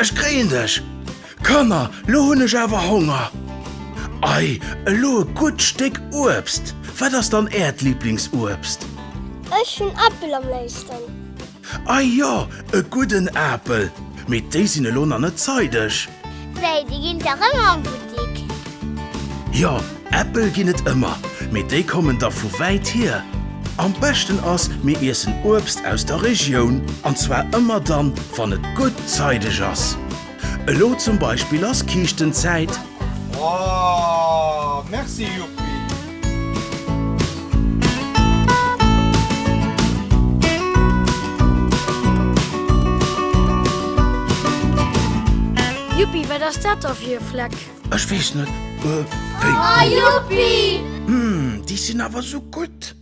Ech kréien dech! Kanner, lo hunn ech awer Honger! Ei, elo e gutt Stéck Uebst! Wat ass dann äert Liblingsuebst? Ech hunn Äppel am léifsten. Ei jo, e gudden Apel! Mee déi sinn elo nach net zeideg. Wéi, déi ginn dach ëmmer am Buttik? Jo, Äppel ginn et ëmmer, mee déi kommen da vu wäit hier. Am beschten ass, mir iessen Uebst aus der Regioun, an zwar ëmmer dann, wann et gutt zeideg ass. Elo zum Beispill ass Kiischtenzäit. Oh, merci Yuppi! Yuppi, wat ass dat da fir e Fleck? Ech weess net, wéi. Oh, Yuppi! Hm, déi sinn awer sou gutt!